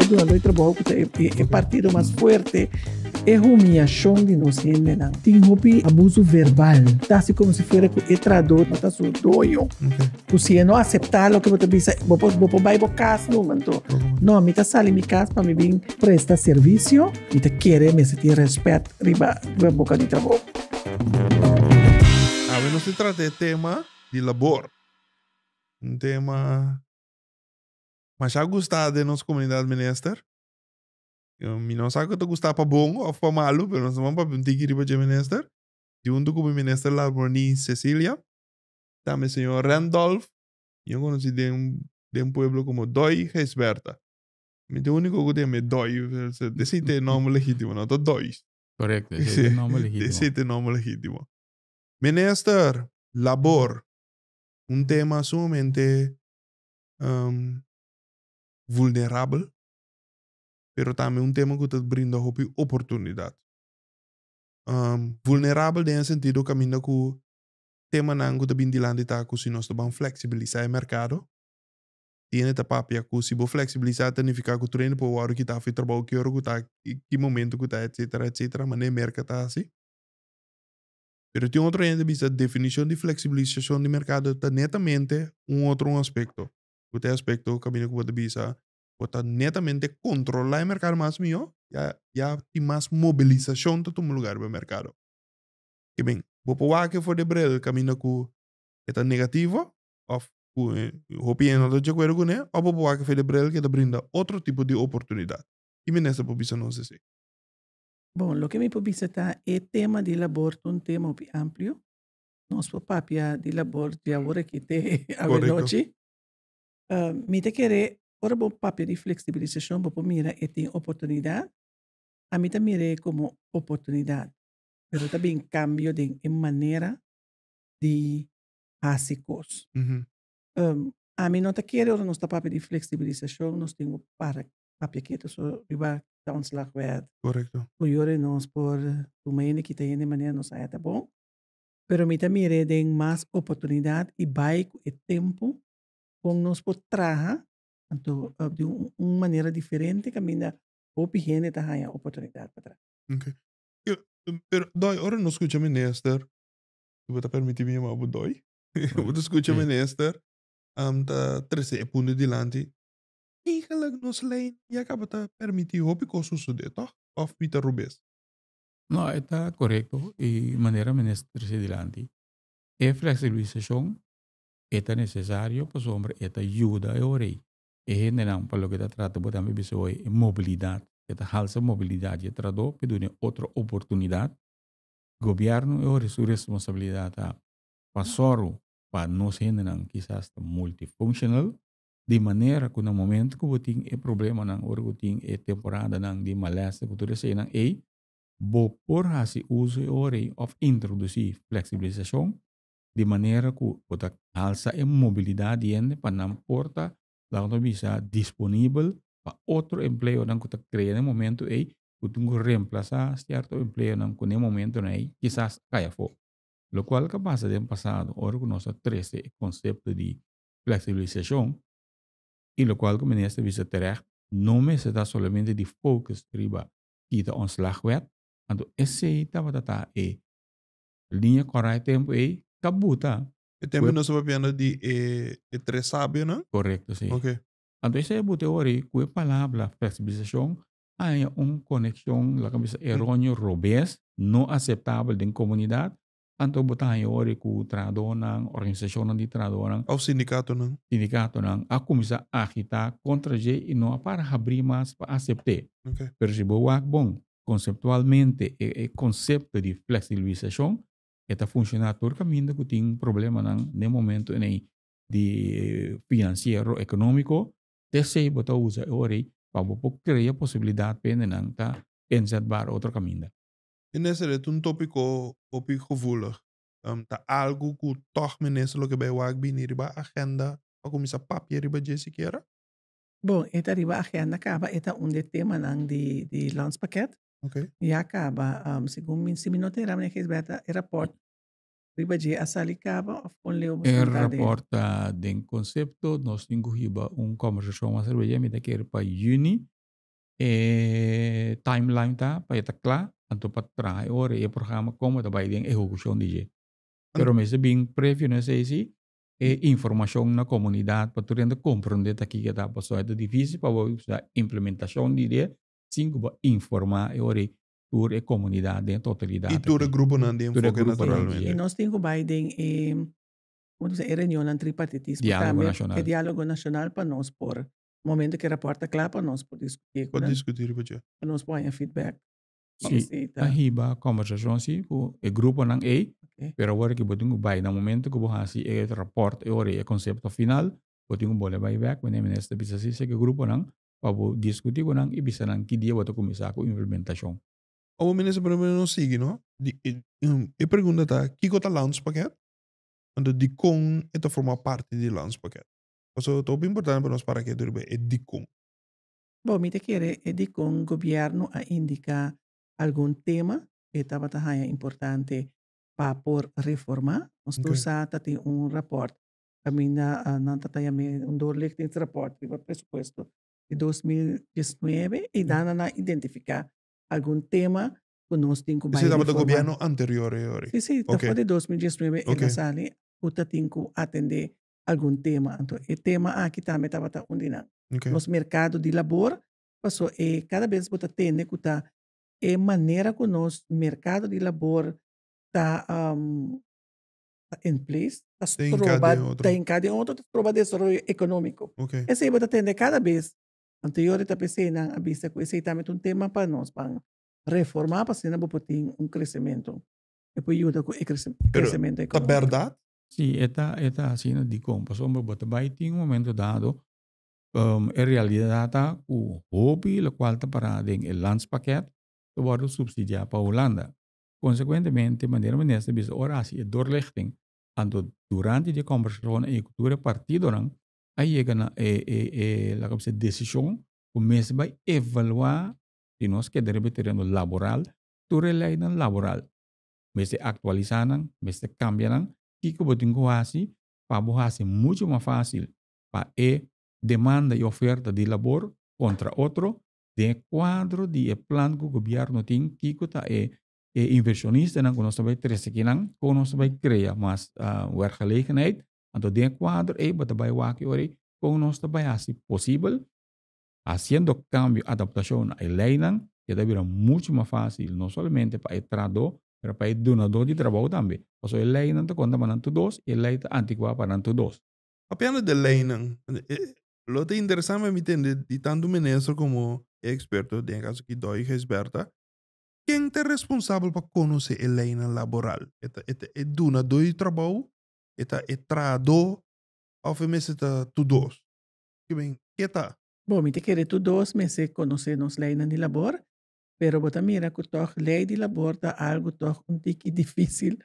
dunadó di trabou ku ta e partido mas fuerte. E humiashon di nos hendenan. Tin hopi abuso verbal. Ta hasi komo si fuera ku e trahadó no ta su doño. Ku si e no aseptá loke bo ta bisa, bo por bo por bai bo kas numa. Anto, no, mi ta sali mi kas pa mi bin presta servisio. Mi ta kere mester tin rèspèt riba riba boka di trabou. Awe nos ta trata e tema di labor. Un tema masha gusta den nos komunidat, minister. Mi no sa ku ta gusta pa bon òf pa malu, pero nos ta ban papia un tiki riba dje minister. Di huntu ku mi minister Larmonie Cecilia, tambe señor Randolph, yo konosí den den pueblo komo Dòi Gijsbertha. Mi ta e úniko ku ta yam'é Dòi, esei ta e nòmber legítimo, no ta Dòis. Korekto, esei ta e nòmber legítimo. Esei ta e nòmber legítimo. Minister, labor, un tema sumamente vulnerabel, pero tambe un tema ku ta brinda hopi oportunidat. Vulnerabel den e sentido kaminda ku temanan ku ta bin dilanti ta ku si nos ta ban fleksibilisá e merkado, tiene ta papia ku si bo fleksibilisá ta nifiká ku tur hende por wòrdu kitá for e trabou ki ora ku ta, ki momento ku ta etsetera etsetera, manera e merka ta hasi. Pero tin otro hende bisa definishon di fleksibilisashon di merkado ta netamente un otro un aspekto, ku ta e aspekto kaminda ku bo ta bisa bo ta netamente kontrolá e merkado mas mihó, ya ya tin mas mobilisashon ta tuma lugar riba e merkado. Ke ben, bo por wak e for di bril kaminda ku e ta negativo òf ku hopi hende no ta di akuerdo kuné òf bo por wak e for di bril ku e ta brinda otro tipo di oportunidat. Ki minister por bisa nos esei? Bon, loke mi por bisa ta e tema di labor ta un tema hopi amplio. Nos por papia di labor di awor aki te awenochi. Mi ta kere ora bo papia di fleksibilisashon bo por mira e tin oportunidat. Ami ta mir'é komo oportunidat, pero ta bin kambio den e manera di hasi kos. Ami no ta kere ora nos ta papia di fleksibilisashon nos tin ku para papia ketu so riba ta ontslagwet. Ku yora nos por tuma hende kita hende manera nos haya ta bon. Pero mi ta mir'é den mas oportunidat i bai ku e tempu kon nos por traha anto di un manera diferente kaminda hopi hende ta haña oportunidat pa traha. Ok. Pero Dòi, ora nos skucha minister, si bo ta permití mi yama bo Dòi, bo ta skucha minister ta trese e punto dilanti, eigenlijk nos lei ya kaba ta permití hopi kos sosodé, tòg? Òf mi ta rubes? No, e ta korekto i manera minister trese dilanti, e fleksibilisashon E ta necesario pasobra e ta yuda e ora ei e hendenan pa loke ta trata bo tambe bisa hoy e mobilidad, e ta halsa mobilidad di e trahador pa e duna e otro oportunidad. Gobierno e ora su responsabilidad ta pa soru pa nos hendenan kisas ta multifunctional di manera cu na momento cu bo tin e problemanan ora cu tin e temporadanan di malesa cu tur eseinan ei bo por haci uso e ora ei of introduci flexibilisacion di manera ku bo ta alsa e mobilidat di hende pa nan por ta, laga nos bisa, disponibel pa otro empleonan ku ta krea na e momento ei, ku tin ku remplasá sierto empleonan ku na e momentonan ei kisas a kai afó. Lokual ku a pasa den pasado ora ku nos a trese e konsepto di fleksibilisashon i lokual ku minister bisa terecht, no mester ta solamente di focus riba kita ontslagwet, anto esei tabata ta e Liña kòrá e tempu ei ta buta. E tempu nos ta papiando di e e tres sabionan? Korekto, si. Oke. Anto esei a buta e ora ei ku e palabra fleksibilisashon a haña un konekshon, laga bisa, eróneo, robes, no aseptabel den komunidat. Anto bo ta haña e ora ei ku trahadónan, organisashonnan di trahadónan. Òf sindikatonan. Sindikatonan a kuminsá agitá kontra dje i no a para habrí mas pa asept'é. Oke. Pero si bo wak bon, Konseptualmente e e konsepto di fleksibilisashon e ta funshoná tur kaminda ku tin problemanan den momento enei di finansiero ekonómiko, t'esei bo ta usa e ora ei pa bo por krea posibilidat pa hendenan ta inzetbaar otro kaminda. Minister, e ta un tópiko hopi gevoelig. Ta algu ku tòg minister lo ke bai wak bini riba agenda pa kuminsá papia riba dje sikiera? Bon, e ta riba agenda kaba, e ta un di e temanan di di landspakket. Ya kaba, segun mi, si mi no ta era meneer Gijsbertha, e raport riba dje a sali kaba of kon leu bo E ta den? Raport ta den konsepto, nos tin ku hiba un kòmbersashon mas riba dje, mi ta kere pa yüni. E timeline ta pa e ta kla, anto pa traha e ora e programa komo ta bai den ehekushon di dje. Pero mester bin previo na esei si e informashon na komunidat pa tur hende komprondé ta kiko ta, pasobra e ta difisil pa bo bisa implementashon di dje sin ku bo informá e ora ei tur e komunidat den totalidat. I tur e gruponan di enfoke naturalmente. I nos tin ku bai den e, komo ta bisa, e reunionnan tripartitismo tambe, e diálogo nashonal pa nos por momento ku e rapòrt ta kla pa nos por diskutí ku nan. Por diskutí riba dje. Pa nos por haña feedback. Sí, a hiba kòmbersashon sí ku e gruponan ei, pero awor ku bo tin ku bai na momento ku bo hasi e rapòrt e ora ei e konsepto final, bo tin ku bole bai bèk wanneer minister bisa sí seki gruponan pa bo diskutí ku nan i bisa nan ki dia bo ta kuminsá ku implementashon. Awor minister pero nos sigui no, e pregunta ta kiko ta landspakket? Anto dikon e ta forma parti di landspakket? Pasobra ta hopi importante pa nos para ketu riba e dikon. Bo, mi ta kere e dikon gobièrnu a indiká algun tema e tabata haña importante pa por reformá. Nos tur sa ta tin un rapòrt kaminda nan ta ta yam'é un doorlichtingsrapport riba presupuesto di 2019 i nan a identifiká algun tema ku nos tin ku bai reformá. Esei tabata gobièrnu anterior e ora? Sí, sí, ta for di 2019 el a sali ku ta tin ku atendé algun tema. Anto e tema aki tambe tabata un di nan. Okay. Nos mercado di labor, paso e cada bes bo ta tende cu ta e manera cu nos mercado di labor ta um, ta in place, ta stroba, ta hinca den otro, ta stroba desaroyo economico. Okay. Esey bo ta tende cada bes. Anto yori ta pesey nan a bisa cu esey tambe ta un tema pa nos ban reforma pa asina bo por tin un crecemento. E por yuda cu e crecemento economico. Ta berdad? Sí, e ta e ta asina dikon, pasobra bo ta bai tin un momento dado e realidat ta ku hopi lokual ta pará den e landspakket ta wòrdu supsidiá pa Hulanda. Konsekuentemente, manera minister bisa ora hasi e doorlichting, anto durante di e kòmbersashon ei ku tur e partidonan a yega na e e e laga bisa desishon ku mester bai evaluá si nos keda riba e tereno laboral tur e leinan laboral. Mester aktualisá nan, mester kambia nan. Kiko bo tin ku hasi pa bo hasi muchu mas fásil pa e demanda i oferta di labor kontra otro den e kuadro di e plan ku gobièrnu tin? Kiko ta e e invershonistanan ku nos ta bai trese akinan? Kon nos ta bai krea mas werkgelegenheid? Anto den e kuadro ei bo ta bai wak e ora ei kon nos ta bai hasi posibel Hasiendo kambio adaptashon na e leinan e ta bira muchu mas fásil no solamente pa e trahadó pero pa e dunadó di trabou tambe. Pasobra e leinan ta konta pa nan tur dos i e lei ta antikuá pa nan tur dos. Papiando di leinan, lo ta interesante pa mi tende di tantu minister komo e eksperto, den e kaso aki Doy Gijsbertha, ken ta responsabel pa konosé e leinan laboral? E ta e dunadó di trabou, e ta e trahadó òf e mester ta tur dos? Ke ben ke ta? Bo, mi ta kere tur dos mester konosé nos leinan di labor, pero bo ta mira ku tòg lei di labor ta algu tòg un tiki difísil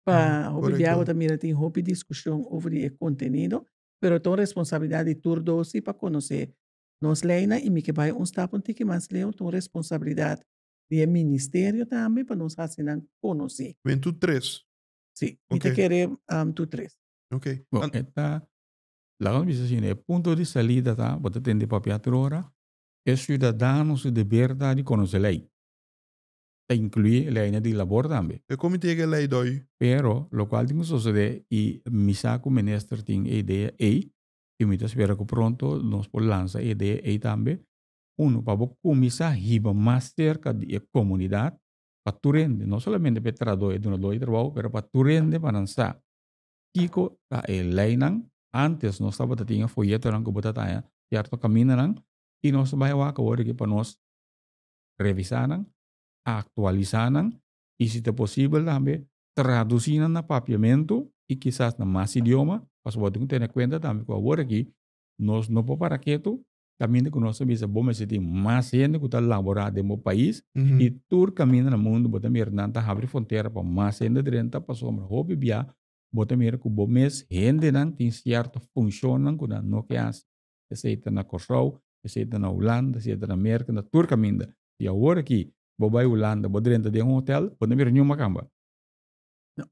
pa hopi bia bo ta mira tin hopi diskushon over di e kontenido, pero ta un responsabilidat di tur dos si pa konosé nos leinan i mi ke bai un stap un tiki mas leu, ta un responsabilidat di e ministerio tambe pa nos hasi nan konosé. Ben tur tres? Si, mi ta kere tur tres. Ok. Bo, e ta Laga nos bisa asina, e punto di salida ta, bo ta tende papia tur ora, e ciudadano su deber ta di conoce ley. Ta inclui leynan di labor tambe. E comite ke ley doi? Pero, locual tin cu sosode, y mi sa cu minister tin e idea ey, y mi ta spera cu pronto nos por lansa e idea ey tambe, uno, pa bo cuminsa hiba mas cerca di e comunidad, pa tur hende, no solamente pa e trahador y e dunador di trabao, pero pa tur hende pa nan sa Kiko ta e leinan? Antes nos tabata tin e foyetonan ku bo ta taña sierto kamindanan i nos ta bai wak awor aki pa nos revisá nan, aktualisá nan i si ta posibel tambe tradusí nan na papiamentu i kisas na mas idioma pasobra bo tin ku tene kuenta tambe ku awor aki nos no por para ketu kaminda ku nos ta bisa bo mester tin mas hende ku ta laborá den bo pais i tur kaminda na mundu bo ta mira nan ta habri frontera pa mas hende drenta pasobra hopi bia bo ta mira ku bo mes hendenan tin sierto funshonnan ku nan no ke hasi. Esei ta na Kòrsou, esei ta na Hulanda, esei ta na Merka, na tur kaminda. I awor aki bo bai Hulanda, bo drenta den un hotel, bo no mira niun makamba.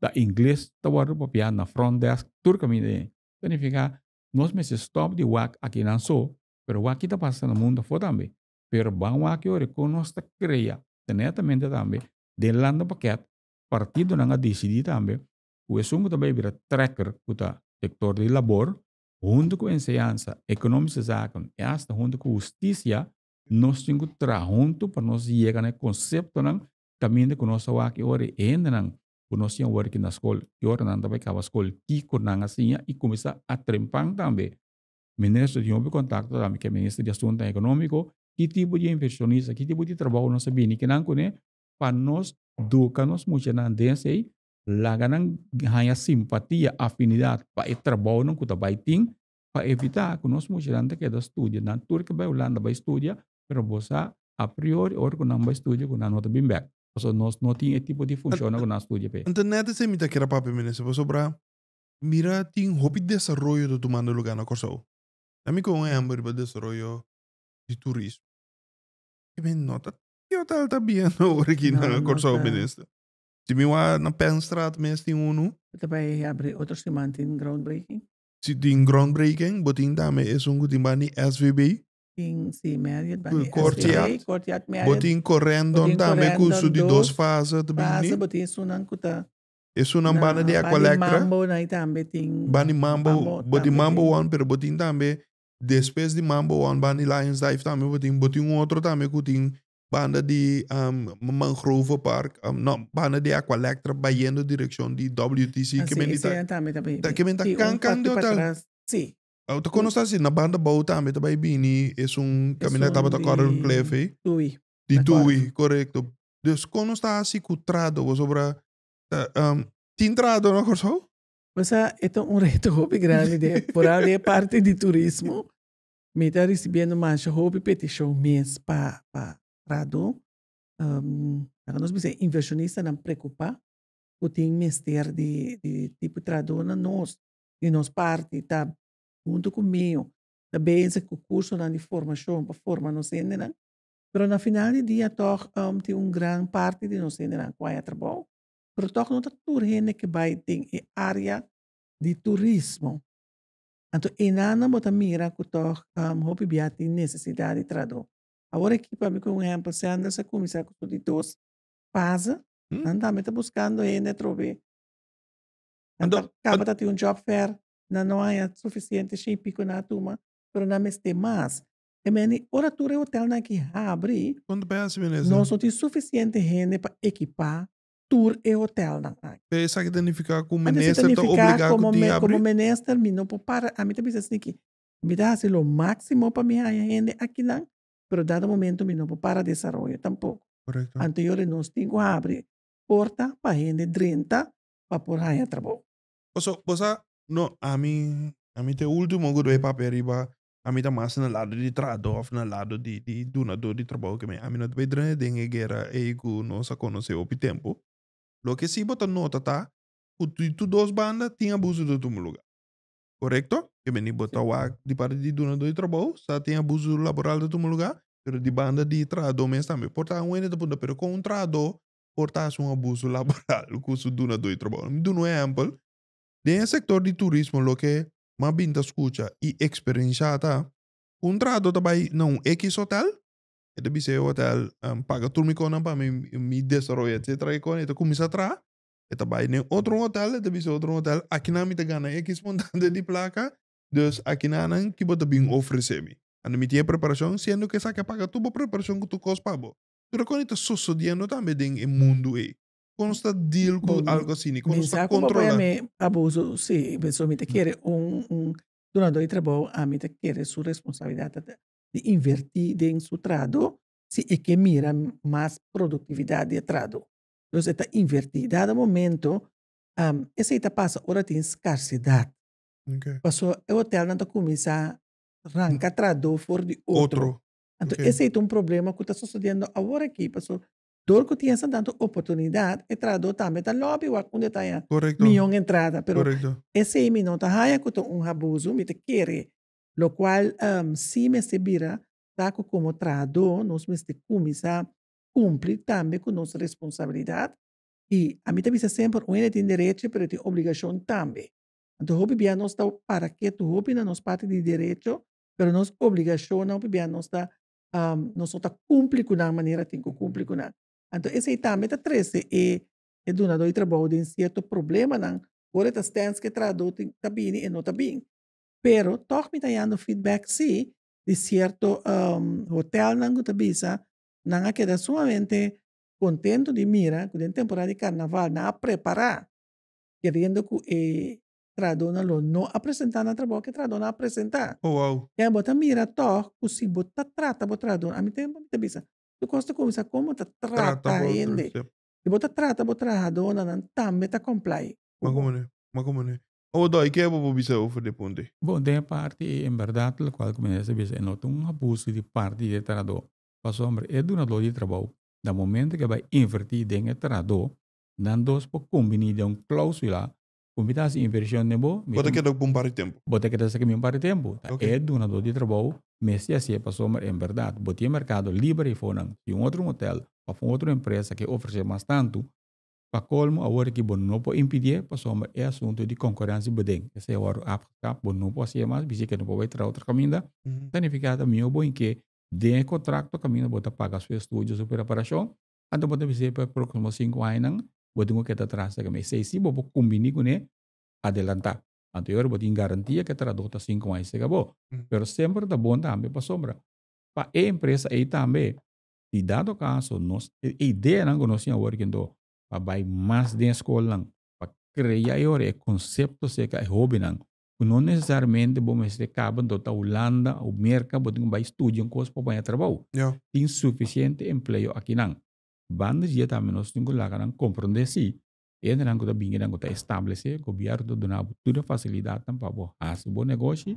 Ta ingles ta wòrdu papiá na front desk tur kaminda. Ta nifiká nos mester stòp di wak akinan so, pero wak ki ta pasa na mundu afó tambe. Pero ban wak e ora kon nos ta krea, ta netamente tambe den landenpakket partidonan a disidí tambe ku esun ku ta bai bira trekker ku ta sektor di labor huntu ku enseñansa, ekonomische zaken i asta huntu ku hustisia nos tin ku traha huntu pa nos yega na e konseptonan kaminda ku nos ta wak e ora e hendenan ku nos tin awor aki na skol ki ora nan ta bai kaba skol kiko nan a siña i kuminsá a trempan tambe. Minister tin hopi kontakto tambe ku e minister di asuntunan ekonómiko ki tipo di invershonista ki tipo di trabou nos a bini kinan kuné pa nos duka nos muchanan den esei laga nan haña simpatia afinidat pa e trabounan ku ta bai tin pa evitá ku nos muchanan ta keda studia nan tur ke bai Hulanda bai studia pero bo sa a priori ora ku nan bai studia ku nan no ta bin bèk pasobra nos no tin e tipo di funshonnan ku nan studia p'e. Anto nèt esei mi ta kere papia minister pasobra mira tin hopi desaroyo ta tumando lugá na Kòrsou. Na mi kon un ehèmpel riba desaroyo di turismo. I men no ta ki hotel ta bien awor aki na Kòrsou minister. Si mi wak na Penstraat mes tin unu. Ta bai habri otro siman tin groundbreaking. Si tin groundbreaking, bo tin tambe esun ku tin banda di SVB. Tin, si, Marriott banda di SVB, Courtyard Marriott. Bo tin Corendon tambe ku su di dos fase ta bini. Fase, bo tin esunnan ku ta. Esunnan banda di Aqualectra. Banda di Mambo nan tambe tin. Banda di Mambo, bo tin Mambo One, pero bo tin tambe despues di Mambo One banda di Lions Dive tambe bo tin, bo tin un otro tambe ku tin banda di Mangrove Park, no, banda di Aqualectra bayendo direccion di WTC. Ah, si, ese tambe ta bay. Ta ke men ta kan kan di hotel. Si. Ta kono sta si na banda bou tambe ta bay bini esun caminda tabata Coral Cliff ey. Tui. Di Tui, corecto. Dus kono sta hasi ku trado pasobra tin trado na Kòrsou? Osea, e ta un reto hopi grandi de vooral den e parti di turismo. Mi ta ricibiendo masha hopi peticion mes pa pa trado. Laga nos bisa inversionistanan preocupa cu tin mester di di tipo trado na nos, di nos parti ta hunto cu meo ta bezig cu cursonan di formacion pa forma nos hendenan. Pero na final di dia toch tin un gran parti di nos hendenan cu haya trabou, pero toch no ta tur hende ke bay den e area di turismo. Anto enanan bo ta mira ku tòg hopi bia tin nesesidat di trahadó. Awor aki pa mi ku un ehèmpel Sanders a kuminsá ku su di dos fase, nan tambe ta buskando hende atrobe. Nan ta kaba ta tin un job fair, nan no haña sufisiente shen i piko nan a tuma, pero nan mester mas. E meni ora tur e hotelnan aki habri, nos no tin sufisiente hende pa ekipá tur e hotelnan aki. Pero esaki ta nifiká ku minister ta obligá ku tin abri? Komo minister mi no por para, ami ta bisa esaki, mi ta hasi lo máksimo pa mi haña hende akinan, pero dado momento mi no por para desaroyo tampoko. Korekto. Anto yora nos tin ku habri porta pa hende drenta pa por haña trabou. Paso, bo sa, no, ami, ami ta e último ku ta bai papia riba, ami ta mas na lado di trahadó òf na lado di di dunadó di trabou ke mi. Ami no ta bai drenta den e guera ei ku nos a konosé hopi tempu. Loke si bo ta nota ta ku di tur dos banda tin abuso ta tuma lugá. Korekto? Ke meni bo ta wak di parti di dunadó di trabou sa tin abuso laboral ta tuma lugá, pero di banda di trahadó mes tambe. Por ta un hende ta puntra pero kon un trahadó por ta hasi un abuso laboral ku su dunadó di trabou? Mi duna un ehèmpel, den e sektor di turismo loke M'a bin ta skucha i eksperenshá ta, ku un trahadó ta bai na un X hotel, e ta bisa e hotel, paga tur mi konan pa mi, mi desaroyo etcetera e kon, e ta kuminsá traha, e ta bai den otro hotel, e ta bisa e otro hotel, akinan mi ta gana X montante di plaka, dus akinanan ki bo ta bin ofresé mi. Anto mi tin e preparashon, siendo ku esaki a paga tur bo preparashon ku tur kos pa bo. Tur e kon ei ta sosodiendo tambe den e mundu ei. Kon nos ta deal ku algo asina? Kon nos ta kontrola? Mi abuso, si, pasobra mi ta kere un un dunador di trabou, ami ta kere su responsabilidat ta di inverti den su trahadó si e ke mira mas produktividat di e trahadó. Entonces e ta inverti. Dado momento esei ta pasa ora tin skarsedat. Pasobra e hotelnan ta kuminsá ranka trahadó for di otro. Anto esei ta un problema ku ta sosodiendo awor aki pasobra Dor ku tin esa tantu oportunidat, e trahadó tambe ta lòbi wak unda e ta haña mion entrada. Pero esei mi no ta haña ku ta un abuso, mi ta kere lokual si mester bira ta ku komo trahadó nos mester kuminsá kumpli tambe ku nos responsabilidat. I ami ta bisa semper un hende tin derecho pero e tin obligashon tambe. Anto hopi bia nos ta para ketu hopi na nos parti di derecho, pero nos obligashonnan hopi bia nos ta. Nos no ta kumpli ku nan manera tin ku kumpli ku nan. Anto esei tambe ta trese e e dunadó di trabou den sierto problemanan. Ora e ta stèns ku e trahadó tin ta bini e no ta bin. Pero tòg mi ta yando feedback sí di sierto hotelnan ku ta bisa nan a keda sumamente kontentu di mira ku den temporada di karnaval nan a prepará keriendo ku e trahadónan lo no a presentá na trabou ku e trahadónan a presentá. Oh wow. Ya bo ta mira tòg ku si bo ta trata bo trahadónan, ami tempu mi ta bisa tur kos ta kuminsá kon bo ta trata hende. Si bo ta trata bo trahadónan nan tambe ta comply ku bo. Ma komo ne? Awo dòi ke bo por bisa over di punto ei? Bon, den e parti ei en bèrdat lokual ku minister bisa e no ta un abuso di parti di e trahadó, pasobra e dunadó di trabou na momento ku e bai invertí den e trahadó, nan dos por kombiní den un klóusula ku mi ta hasi invershon den bo, mi Bo ta keda ku un par di tempu. Bo ta keda esaki mi un par di tempu. Ta e dunadó di trabou mester hasié pasobra en bèrdat bo tin e merkado liber eifonan. Si un otro hotel òf un otro empresa ke ofresé mas tantu, Pa kolmo awor aki bo no por impidié pasobra e asuntu di konkurensia beden esei a wòrdu afgekap, bo no por hasié mas, bisí ke no por bai traha otro kaminda, ta nifiká ta mihó bo hink'é den e kontrakto kaminda bo ta paga su estudio, su preparashon, anto bo ta bis'é pa e próksimo sinku añanan bo tin ku keda tras ta kami. Esei si bo por kumbiní kuné adelantá. Anto e ora bo tin garantia ku e trahadó ta 5 aña serka bo. Pero semper ta bon tambe pasobra pa e empresa ei tambe Si dado caso nos e ideanan cu nos tin awor kendo pa bay mas den scolnan pa crea e ora e concepto cerca e hobennan cu no necesariamente bo mester caba do ta Hulanda o Merca bo tin cu bay studia un cos pa baña trabou. Tin suficiente empleo akinan. Banda dje tambe nos tin cu laga nan comprende si e hendenan cu ta bini nan cu ta establece gobierno ta duna bo tur e facilidadnan pa bo haci bo negoshi.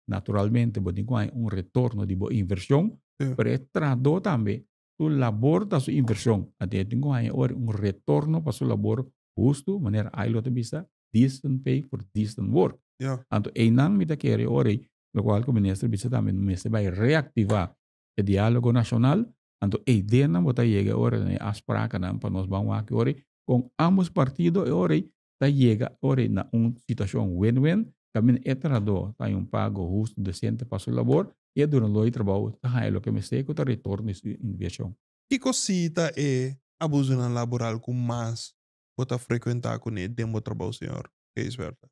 Naturalmente bo tin ku haña un retorno di bo invershon, pero e trahadó tambe su labor ta su invershon. Anto e tin ku haña ora un retorno pa su labor hustu, manera ILO ta bisa, decent pay for decent work. Anto einan mi ta kere ora ei, lokual ku minister bisa tambe no mester bai reaktivá e diálogo nashonal, anto eidennan bo ta yega ora na e afsprakennan pa nos ban wak ora ei kon ámbos partido e ora ei ta yega ora na un situashon win-win, kaminda e trahadó ta haña un pago hustu, desente pa su labor i e dunadó di trabou ta haña loke mester ku ta retorno di su invershon. Kiko si ta e abusonan laboral ku mas bo ta frekuentá kuné den bo trabou, señor Gijsbertha?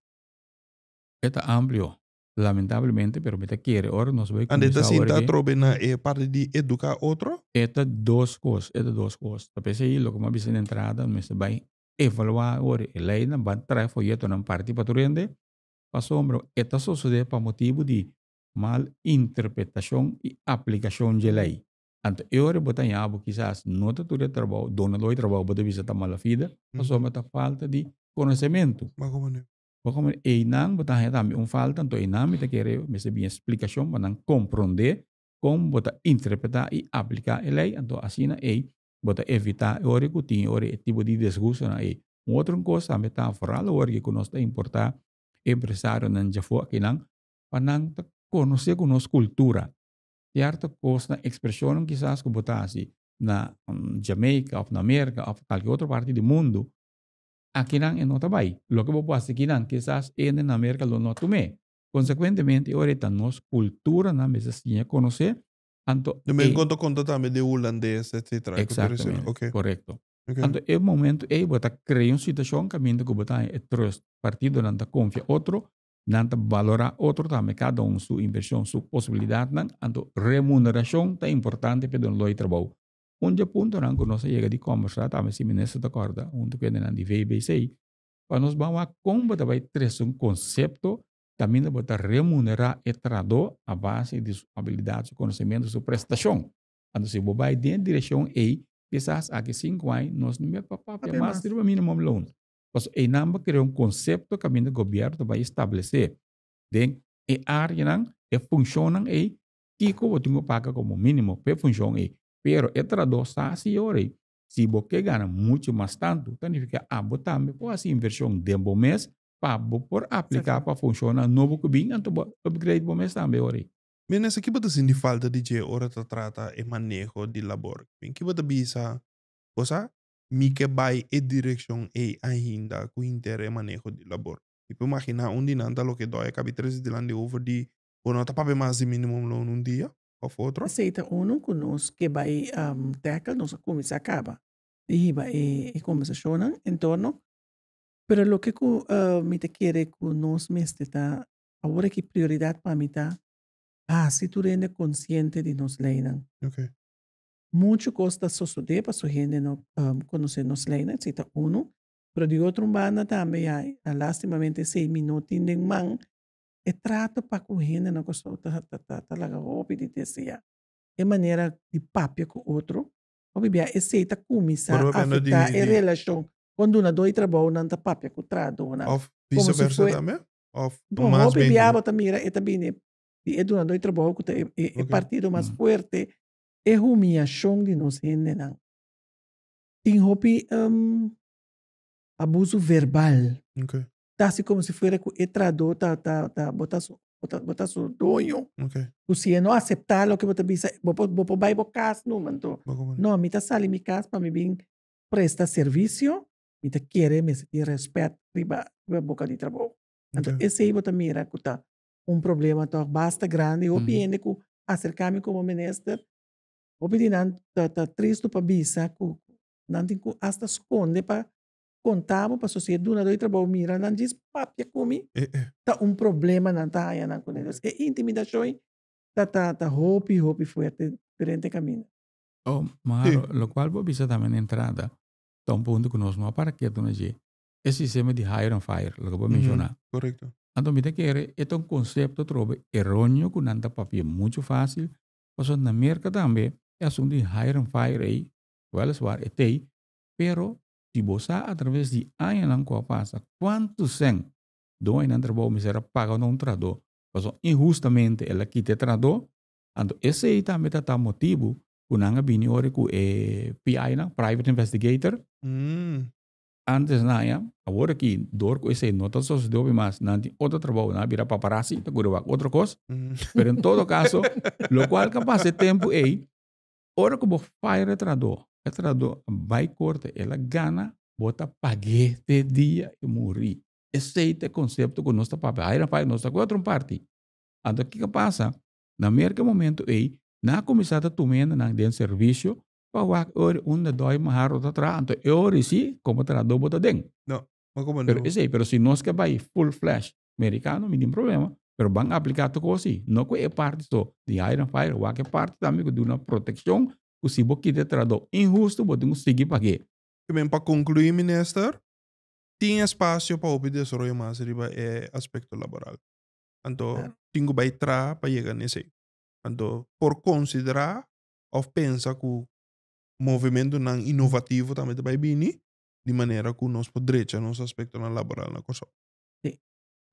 E ta amplio, lamentablemente, pero mi ta kere ora nos bai Ande ta kuminsá ora sinta ke. atrobe na e parti di eduká otro? E ta dos kos, e ta dos kos. Ta p'esei loke mi a bisa na entrada, mester bai Evaluá awor e leinan ban trae foyetonan parti pa tur hende, pasobra e ta sosodé pa motibu di mal interpretashon i aplikashon dje lei. Anto e ora bo ta haña bo kisas no ta tur e trabou, donadó di trabou bo ta bisa ta malafide, pasobra ta falta di konosementu. Bo komo einan bo ta haña tambe un falta, anto einan mi ta kere mester bin e splikashon pa nan komprondé kon bo ta interpretá i apliká e lei, anto asina ei Bo ta evitá e ora ku tin e ora e tipo di disgustonan ei. Un otro kos tambe ta foral awor ku nos ta importá empresarionan djafó akinan pa nan ta konosé ku nos kultura. Sierto kosnan, ekspreshonnan kisas ku bo ta hasi na Jamaica òf na Merka òf kalke otro parti di mundu, akinan e no ta bai. Loke bo por hasi akinan kisas hende na Merka lo no tum'é. Konsekuentemente e ora ei ta nos kulturanan mester siña konosé. Anto De men konta konta tambe de hulandes etcetera. Exactamente. Okay. Correcto. Okay. Anto e momento ei bo ta crea un situacion caminda cu bo ta haña e trust. Partidonan ta confia otro, nan ta valora otro tambe, cada un su inversion, su posibilidadnan. Anto remuneracion ta importante pa e dunador di trabou. Un di e puntonan cu nos a yega di combersa tambe si minister ta corda hunto cu hendenan di VBC, pa nos ban wak con bo ta bay trece un concepto Kaminda bo ta remunerá e trahadó a base di su abilidat, su konosementu, su prestashon. Anto si bo bai den e direkshon ei, kisas aki sinku aña nos no mester pa papia mas riba minimum loon. Pasobra einan bo krea un konsepto kaminda gobièrnu ta bai establesé den e áreanan, e funshonnan ei, kiko bo tin ku paga komo mínimo pa e funshon ei. Pero e trahadó sa si ora ei, si bo ke gana muchu mas tantu, ta nifiká abo tambe por hasi invershon den bo mes Pa bo por apliká pa funshonnan nobo ku bin, anto bo upgrade bo mes tambe ora ei. Minister, ki bo ta sinti falta di dje ora ta trata e maneho di labor? Ki bo ta bisa, bo sa, mi ke bai e direkshon ei ainda ku henter e maneho di labor. Mi por imaginá un di nan ta loke Doy a kabi trese dilanti over di bo no ta papia mas di minimumloon un dia. òf otro. Esei ta unu ku nos ke bai tackle, nos a kuminsá kaba di hiba e kombersashonnan en torno. Pero loke ku mi ta kere ku nos mester ta awor aki prioridat pa mi ta hasi tur hende konsiente di nos leinan. Muchu kos ta sosodé paso hende no konosé nos leinan, esei ta unu. Pero di otro un banda tambe ya lastimamente esei mi no tin den man, e trato pa ku hende na Kòrsou ta ta laga hopi di deseá. E manera di papia ku otro, hopi bia esei ta kuminsá afektá e relashon kon dunadó di trabounan ta papia ku trahadónan. Òf vise versa tambe? Òf mas hopi bia bo ta mira e ta bini di e dunadó di trabou ku ta e partido mas fuerte, e humiashon di nos hendenan. Tin hopi abuso verbal. Ta hasi komo si fuera ku e trahadó ta ta ta bo ta su bo ta bo ta su doño. Ku si e no aseptá loke bo ta bisa bo por bo por bai bo kas numa anto. No, mi ta sali mi kas pa mi bin presta servisio, mi ta kere mester tin rèspèt riba riba boka di trabou. Anto esei bo ta mira ku ta un problema tòg basta grandi. Hopi hende ku aserká mi komo minister, hopi di nan ta ta tristu pa bisa ku nan tin ku asta skonde pa konta bo pasobra si e dunadó di trabou mira nan djis papia ku mi ta un problema nan ta haña nan kuné. Dus e intimidashon ei ta ta ta hopi hopi fuerte diferente kaminda. Oh, maar lokual bo bisa tambe na entrada ta un punto ku nos no a para ketu na dje, e sistema di hire and fire loke bo a menshoná. Korekto. Anto mi ta kere e ta un konsepto atrobe eróneo ku nan ta papia muchu fásil, pasobra na Merka tambe e asuntu di hire and fire ei weliswaar e t'ei, pero Si bo sa atraves di añanan ku a pasa kuantu sèn doñonan trabou mester a paga na un trahadó pasobra inhustamente el a kita e trahadó, anto esei tambe ta ta motibu ku nan a bini ora ku e PI-nan, Private Investigator, antes nan haña, awor aki dor ku esei no ta sosodé hopi mas, nan tin otro trabou, nan a bira paparazzi ta kuri wak otro kos, pero en todo kaso lokual ku a pasa e tempu ei, Ora ku bo fire e trahadó, e trahadó a bai korte, el a gana, bo ta pag'é te dia e muri. Esei ta e konsepto ku nos ta papia. Hire and fire, nos ta ku otro un parti. Anto kiko a pasa? Na Merka e momento ei, nan a kuminsá ta tuma hendenan den servisio pa wak ora unda dòi maharo ta traha, anto e ora si komo trahadó bo ta den. No, ma komo Pero esei, pero si nos ke bai full flash Mericano mi tin problema, pero ban aplica tur cos si, no cu e parti so di hire and fire, wak e parti tambe cu duna proteccion cu si bo kita e trahador inhusto bo tin cu sigui pag'e. Kimen pa conclui minister, tin espacio pa hopi desaroyo mas riba e aspecto laboral. Anto tin cu bay traha pa yega n'esey. Anto por considera of pensa cu movimentonan inovativo tambe ta bay bini di manera cu nos por drecha nos aspectonan laboral na Corsou. Sí.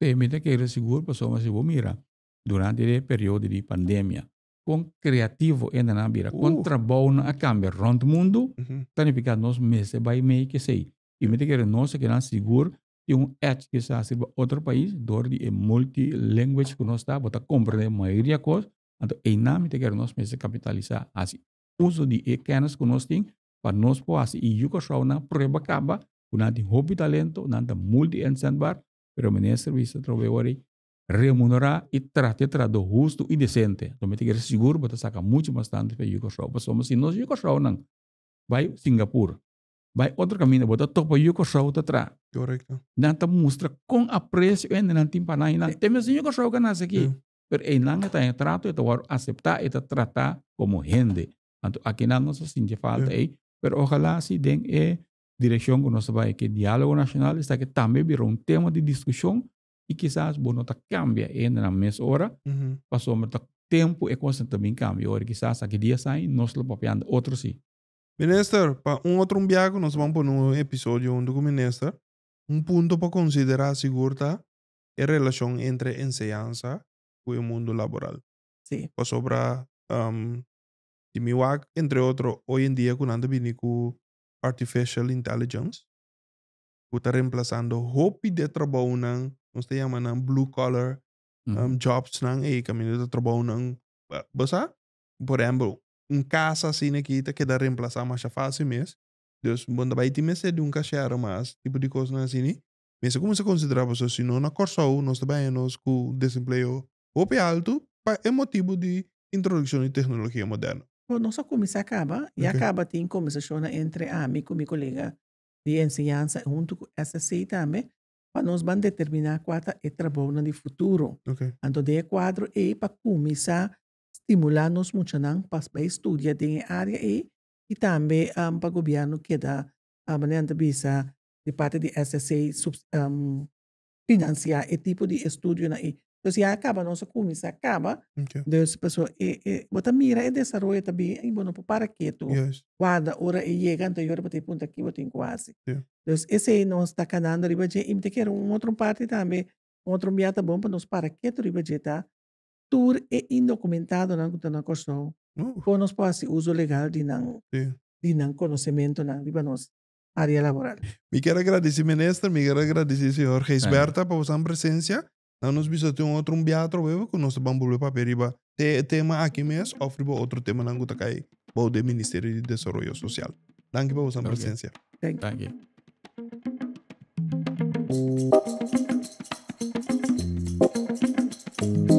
Sí, mi ta kere sigur pasobra si bo mira durante e periodo di pandemia kon kreativo hendenan a bira, kon trabounan a kambia rònt mundu, ta nifiká nos mester bai mei ku esei. I mi ta kere nos a keda sigur tin un edge kisas riba otro pais dor di e multi language ku nos ta, bo ta komprendé mayoria kos, anto einan mi ta kere nos mester kapitalisá, hasi uso di e kènis ku nos tin pa nos por hasi i yu Kòrsounan prueba kaba ku nan tin hopi talento, nan ta multi inzetbaar, pero minister bisa atrobe ora ei remunerá i trata e trahadó hustu i desente. Anto mi ta kere sigur bo ta saka muchu mas tantu pa yu Kòrsou, pasobra si nos yu Kòrsounan bai Singapur, bai otro kaminda bo ta topa yu Kòrsou ta traha. Korekto. Nan ta mustra kon apresio hende nan tin pa nan i nan te mes yu Kòrsou ka nase aki. Pero einan e ta haña trato, e ta wòrdu aseptá, e ta tratá komo hende. Anto akinan nos ta sinti falta ei, pero ojalá si den e direkshon ku nos ta bai ke diálogo nashonal esaki tambe bira un tema di diskushon i kisas bo no ta kambia e hendenan mes ora pasobra ta tempu e kosnan ta bin kambia ora kisas aki dies aña nos lo papiando otro si. Minister, pa un otro un biaha ku nos ban pone un episodio huntu ku minister, un punto pa konsiderá sigur ta e relashon entre enseñansa ku e mundu laboral. Sí. Pasobra si mi wak entre otro hoy en dia ku nan ta bini ku artificial intelligence ku ta reemplasando hopi di e trabounan nos ta yama nan blue collar jobs nan ei kaminda ta trabounan bo sa por ehempel un kasa asina aki ta keda reemplasa masha fácil mes dus bo no ta bai tin mester di un kashero mas tipo di kosnan asina mester kuminsá konsiderá pasobra si no na Kòrsou nos ta bai haña nos ku desempleo hopi altu pa e motibu di. introdukshon di teknologia moderno. Bon, nos a kuminsá kaba, ya kaba tin kombersashonnan entre ami ku mi kolega di enseñansa huntu ku SSC tambe, pa nos ban determiná kua ta e trabounan di futuro. Anto den e kuadro ei pa kuminsá stimulá nos muchanan pa bai studia den e área ei i tambe pa gobièrnu keda, manera nan ta bisa, di parti di SSC finansiá e tipo di estudionan ei. Dus ya kaba nos a kuminsá kaba. Dus pasobra e e bo ta mira e desaroyo ta bin i bo no por para ketu. Warda ora e yega anto e ora bo ta puntra ki bo tin ku hasi. Dus esei nos ta kanando riba dje i mi ta kere un otro parti tambe, un otro bia ta bon pa nos para ketu riba dje ta tur e indokumentadonan ku ta na Kòrsou kon nos por hasi uso legal di nan di nan konosementonan riba nos área laboral. Mi kier a gradisi minister, mi kier a gradisi señor Gijsbertha pa boso presencia. Nan nos bisa tin un otro un bia atrobe ku nos ta ban bolbe papia riba te e tema aki mes of riba otro temanan ku ta kai bou den Ministerio di Desaroyo Sosial. Danki pa boso presencia. Thank you. Danki.